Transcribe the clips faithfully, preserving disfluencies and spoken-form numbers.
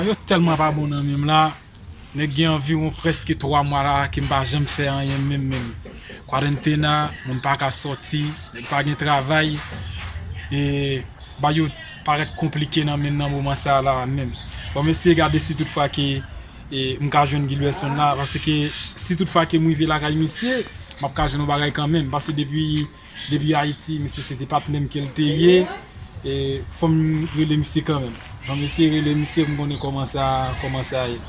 Yo tèlman pa bon nan men m la. Nèg gen anviwon prèske twa mwa la ke m pa janm fè anyen menm, menm. Kwarantena, moun pa ka sòti, nèg pa gen travay, e bagay yo parèt konplike nan men m nan moman sa a la menm. Bon, m eseye gade si toutfwa ke, e, m ka jwenn Gilberson la, paske si toutfwa ke m rive lakay misye, m ap ka jwenn yon bagay kanmenm, paske depi Depi Ayiti, misye se te patnè m ke l te ye. E, fò m rele misye kanmenm. Fò m eseye rele misye pou m konnen kòman sa, kòman sa ye.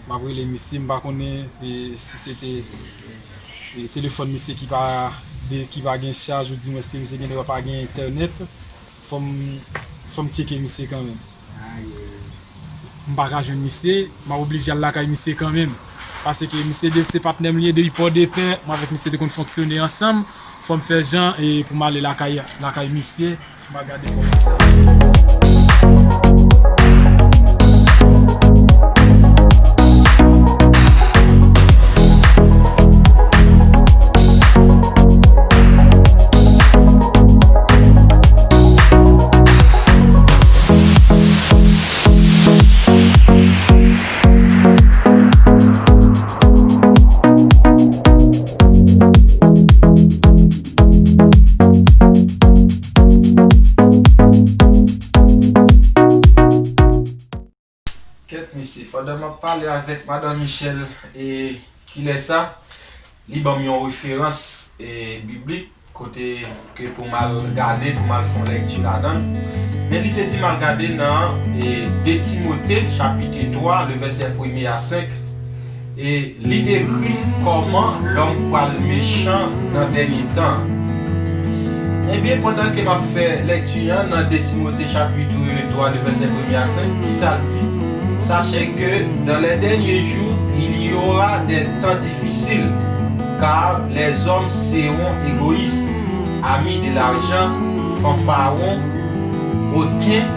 M ap rele misye, m pa konnen, e, si se te, e, telefòn misye ki pa, de, ki pa gen chaj, oudimwens ke misye gen dwa pa gen entènèt. Fò m, fò m tcheke misye kanmenm. M pa ka jwenn misye, m ap oblije al lakay misye kanmenm. Paske misye de, se patnè m li ye depi Pòdepè, mwen avèk misye te konn fonksyone ansanm. Fò m fè jan e pou m ale lakay, lakay misye, m a gade kòman sa ye. Kèt mesye, pandan m ap pale avèk Madan Michèle, e, kilè sa, li ban m yon referans, e, biblik, kote ke pou m al gade, pou m al fè yon lèkti ladan l. Men li te di m al gade nan, e, de Timote, chapit twa, le vèsè premye a senk. E li dekri kòman lòm pral mechan nan dènye tan. Ebyen, pandan ke m ap fè lèkti an nan de Timote chapit twa, de vèsè premye a senk, kisa l di? Sachez que dans les derniers jours, il y aura des temps difficiles, car les hommes seront égoïstes, amis de l'argent, fanfarons, hautains,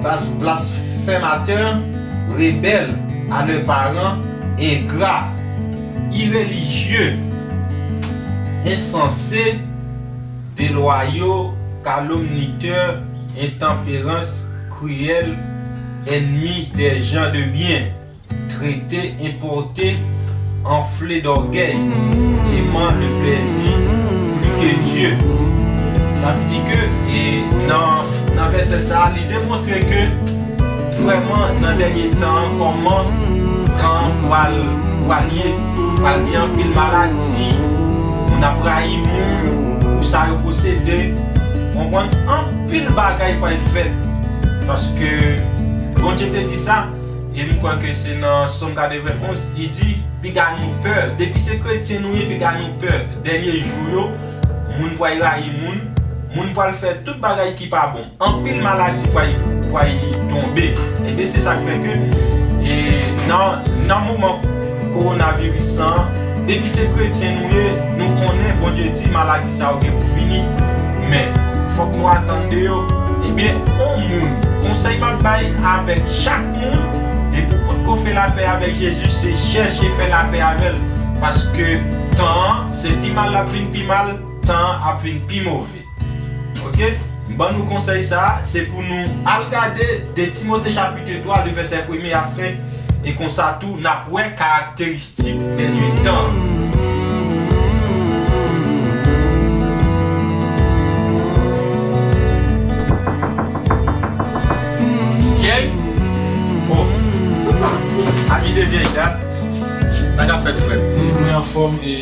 blas-, blasphémateurs, rebelles à leurs parents, ingrats, irréligieux, insensés, déloyaux, calomniateurs, intempérants, cruels, ennemis des gens de bien, traités, importuns, enflés d'orgueil, aimant le plaisir plus que Dieu. Sa vle di ke, e, nan, nan vèsè sa a, li demontre ke vrèman nan dènye tan an, kòman tan an pral, pral ye, pral gen anpil maladi, moun ap rayi moun pou sa yo posede, konprann, anpil bagay pral fèt, paske Bondye te di sa. E m kwè ke se nan Sòm katrevenn onz, li di, piga nou pè. Depi se kretyen nou ye, piga nou pè. Dènye jou yo, moun pral rayi moun, moun pral fè tout bagay ki pa bon. Anpil maladi pral, pral tonbe. Ebyen, se sa k fè ke, e, nan, nan moman kowonaviris lan, depi se kretyen nou ye, nou konnen Bondye di maladi sa yo gen pou fini. Men, fòk nou atann de yo. Ebyen, on moun, konsèy m ap bay avèk chak moun, depi w potko fè lapè avèk Jezi, se chèche fè lapè avè l. Paske tan an, se pi mal l ap vin pi mal, tan an ap vin pi move. Oke? M ban nou konsèy sa a, se pou nou al gade de Timote chapit twa, de vèsè premye a senk, e konsa tou, n ap wè karakteristik dènye tan. Vye? Oh. Ami de vyèy dat. Sa k ap fèt, frè m? Mwen anfòm e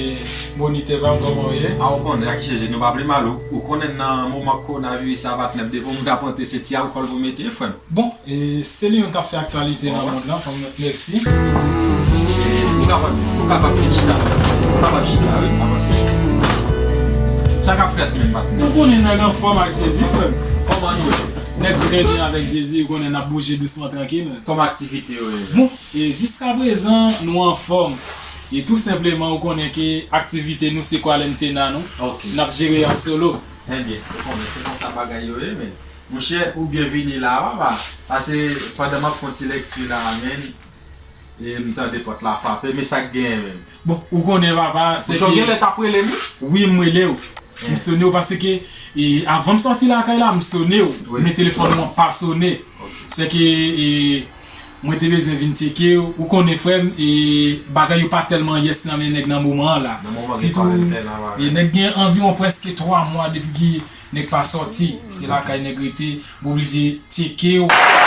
monitè pa m, kòman w ye? A, ou konnen, ak Jezi, nou pa pi mal. Ou, ou konnen nan moman kowonaviris sa, patnè m, depi yon moun ap rantre, se ti alkòl pou mete, frè m. Bon, e se li menm k ap fè aktyalite nan mond lan, fò m mèsi. Ou kapab, ou kapab vin chita. Ou kapab chita, wi, avanse. Sa k ap fèt menm, patnè? Ou konnen nèg anfòm ak Jezi, frè m. Kòman nou ye? Nèg trè byen avèk Jezi, ou konnen n ap bouje dousman, trankil. Kòman aktivite yo ye? Bon, e jiskaprezan, nou anfòm. E tou senpleman, ou konnen ke aktivite nou se Kwalentena nou. Ok. N ap jere an solo. Ebyen, ou konnen se konsa bagay yo ye, men. Monchè, ou byenvini la, papa. Pase pandan m ap fè yon ti lèkti la, men, e m tande pòt la frape, men sa k genyen menm? Bon, ou konnen, papa, se ke... Monchè, w genlè t ap rele m? Wi, m rele w. M sone w paske e, avan m sòti lakay la, m sone w. Men telefòn mwen pa sone. Se ke e, mwen te bezwen vin tcheke w. Ou konnen, frè m, e, bagay yo pa tèlman yès nan men nèg nan moman an la. Sitou, e, nèg gen anviwon prèske twa mwa depi ki nèg pa sòti. Se lakay nèg rete. M oblije tcheke w.